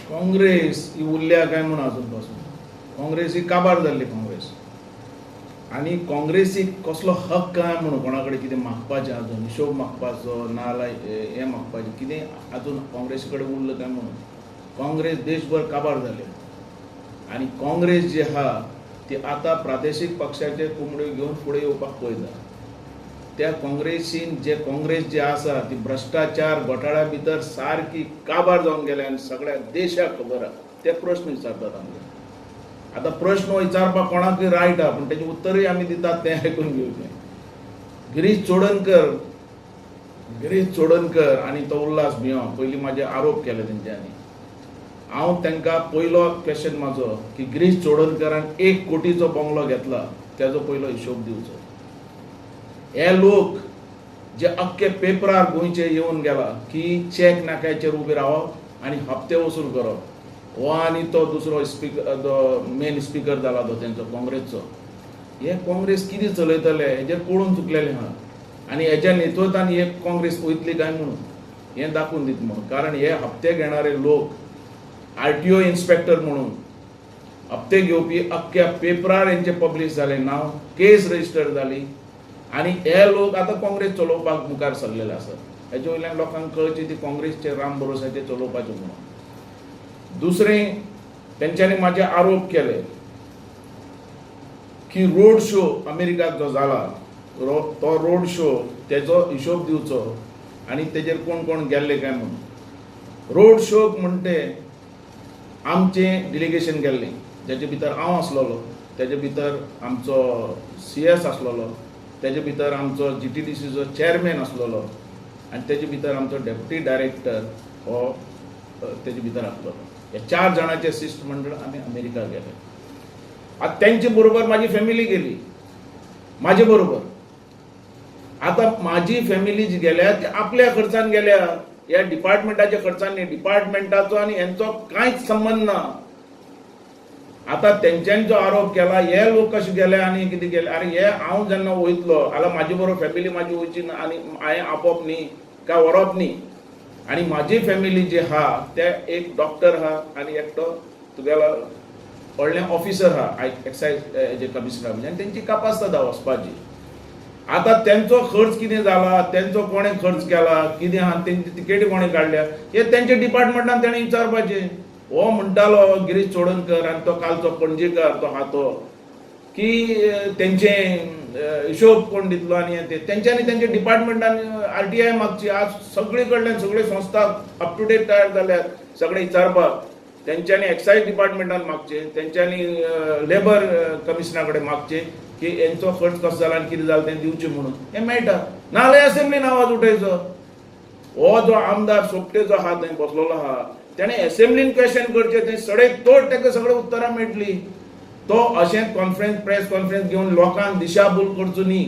काँग्रेस ही उरल्या काय म्हूण अजून पासून? काँग्रेस ही काबार जाल्ली काँग्रेस. आनी काँग्रेसीक कसलो हक्क काय म्हणून कोणा कडेन कितें मागपाचें, अजून हिशोब मागपाचो नाजाल्यार हें मागपाचें कितें अजून काँग्रेसी कडेन उरलें काय म्हणून? काँग्रेस देशभर काबार जाले आनी काँग्रेस जी आहा ती आतां प्रादेशीक पक्षाचे कोंबड्यो घेवन फुडें येवपाक पळयता. त्या काँग्रेसीन जे काँग्रेस जी आसा ती भ्रश्टाचार घोटाळ्या भितर सारकी काबार जावन गेल्या आनी सगळ्या देशाक खबर आहा. ते प्रश्न विचारतात आमकां. आतां प्रश्न विचारपाक कोणाकूय रायट आहा, पूण तेजें उत्तरूय आमी दितात तें आयकून घेवचें. गिरीश चोडणकर आनी तो उल्हास भियो पयलीं म्हाजे आरोप केले तेंच्यांनी. हांव तांकां पयलो क्वेश्चन म्हाजो की गिरीश चोडणकरान 1 कोटीचो बंगलो घेतला, तेजो पयलो हिशोब दिवचो. हे लोक जे अख्खे पेपरार गोंयचे येवन गेला की चॅक नाक्याचेर उबे रावप आनी हप्ते वसूल करप, हो आनी तो दुसरो स्पिकर, तो मेन स्पिकर जाला तो तेंचो काँग्रेसचो. हे काँग्रेस कितें चलयतले हेजेर कळून चुकलेलें आहा आनी हेज्या नेतृत्वान हे काँग्रेस वयतली काय म्हणून हें दाखोवन दिता म्हणून. कारण हे हप्ते घेणारे लोक, आरटीओ इन्स्पेक्टर म्हणून हप्ते घेवपी, अख्ख्या पेपरार हेंचे पब्लीश जालें नांव, केस रजिस्टर जाली आनी हे लोक आतां काँग्रेस चलोवपाक मुखार सरलेले आसात. हेजे वयल्यान लोकांक कळची ती काँग्रेसचे राम भरोसाचेर चलोवपाचें म्हणून. दुसरें, तेंच्यांनी म्हाजे आरोप केले की रोड शो अमेरिकाक जो जाला तो रोड शो तेजो हिशोब दिवचो आनी तेजेर कोण कोण गेल्ले काय म्हणून. रोड शोक म्हणटे आमचें डिलिगेशन गेल्लें, जेचे भितर हांव आसलेलो, तेजे भितर आमचो सीएस आसलेलो, तेजे भितर आमचो जीटीडीसीचो चेअरमॅन आसलेलो आनी तेजे भितर आमचो डेप्युटी डायरेक्टर हो तेजे भितर आसलेलो. ह्या चार जाणांचें शिश्टमंडळ आमी अमेरिका गेले. आतां तेंचे बरोबर म्हाजी फॅमिली गेली म्हाजे बरोबर. आतां म्हाजी फॅमिली जी गेल्या ती आपल्या खर्चान गेल्या, ह्या डिपार्टमेंटाच्या खर्चान न्ही. डिपार्टमेंटाचो आनी हेंचो कांयच संबंद ना. आतां तेंच्यांनी जो आरोप केला, हे लोक कशे गेले आनी कितें गेले, अरे हे हांव जेन्ना वयतलो जाल्यार म्हाजे बरोबर फॅमिली म्हाजी वयची ना आनी हांवें आपोवप न्ही काय व्हरप न्ही. आनी म्हाजी फॅमिली जी आहा ते एक डॉक्टर आहा आनी एकटो तुगेलो व्हडलें ऑफिसर आहा एक्सायज हेजे कमिशनर, आनी तेंची कापास्ताद आहा वचपाची. आतां तेंचो खर्च कितें जाला, तेंचो कोणें खर्च केला, कितें आहा, तेंची तिकेटी कोणें काडल्या, हे तेंच्या डिपार्टमेंटान तेणें विचारपाचें. हो म्हणटालो गिरीश चोडणकर आनी तो कालचो पणजेकार तो आहा तो की तेंचे हिशोब कोण दितलो आनी ते तेंच्यांनी तेंच्या डिपार्टमेंटान आरटीआय मागची. आज सगळे कडल्यान सगळे संस्था अप टू डेट तयार जाल्यात सगळे विचारपाक. तेंच्यांनी एक्सायज डिपार्टमेंटान मागचे, तेंच्यांनी लेबर कमिशनरा कडेन मागचे की हेंचो खर्च कसो जाला आनी कितें जालें तें दिवचें म्हणून. हें मेळटा नाजाल्यार असेंब्लीन आवाज उठयचो. हो जो आमदार सोपटे जो आहा थंय बसलेलो आहा, तेणें एसेंब्लीन क्वेश्चन करचें, थंय सडे तोड ताका सगळे उत्तरां मेळटली. तो अशें कॉन्फरन्स, प्रेस कॉन्फरन्स घेवन लोकांक दिशाभूल करचो न्ही.